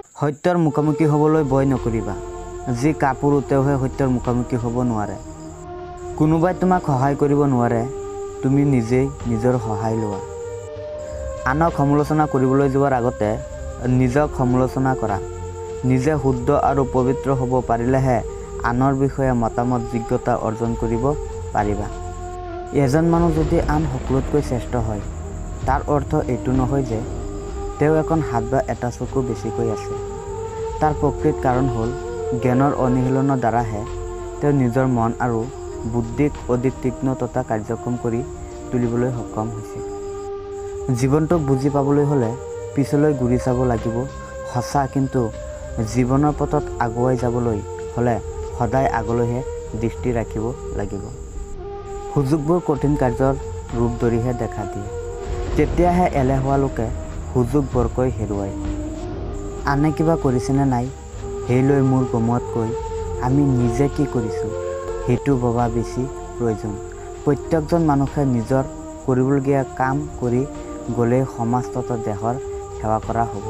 সত্যৰ মুখামুখি হ'বলৈ ভয় নকৰিবা। যি কাপুৰুষ তেওঁহে সত্যৰ মুখামুখি হ'ব নোৱাৰে। কোনোবাই তোমাক সহায় কৰিব নোৱাৰে, তুমি নিজেই নিজৰ সহায় লোৱা। আনক সমালোচনা কৰিবলৈ যোৱাৰ আগতে নিজক সমালোচনা কৰা। নিজে শুদ্ধ আৰু পবিত্ৰ হ'ব পাৰিলেহে আনৰ বিষয়ে মতামত যোগ্যতা অৰ্জন কৰিব পাৰিবা। এজন মানুহ যদি আন সকলোতকৈ শ্ৰেষ্ঠ হয়, তাৰ অৰ্থ এইটো নহয় যে তেওঁ এখন হাত বা এটা চকু বেছিকৈ আছে। তাৰ প্ৰকৃত কাৰণ হ'ল জ্ঞানৰ অনুশীলনৰ দ্বাৰাহে তেওঁ নিজৰ মন আৰু বুদ্ধিক অধিক তীক্ষ্ণ তথা কাৰ্যক্ষম কৰি তুলিবলৈ সক্ষম হৈছে। জীৱনটোক বুজি পাবলৈ হ'লে পিছলৈ ঘূৰি চাব লাগিব সঁচা, কিন্তু জীৱনৰ পথত আগুৱাই যাবলৈ হ'লে সদায় আগলৈহে দৃষ্টি ৰাখিব লাগিব। সুযোগবোৰ কঠিন কাৰ্যৰ ৰূপ ধৰিহে দেখা দিয়ে, তেতিয়াহে এলেহুৱা লোকে সুযোগ বৰকৈ হেৰুৱায়। আনে কিবা কৰিছেনে নাই সেই লৈ মূৰ ঘমোৱাতকৈ আমি নিজে কি কৰিছোঁ সেইটো ভবা বেছি প্ৰয়োজন। প্ৰত্যেকজন মানুহে নিজৰ কৰিবলগীয়া কাম কৰি গ'লেই সমাজ তথা দেশৰ সেৱা কৰা হ'ব।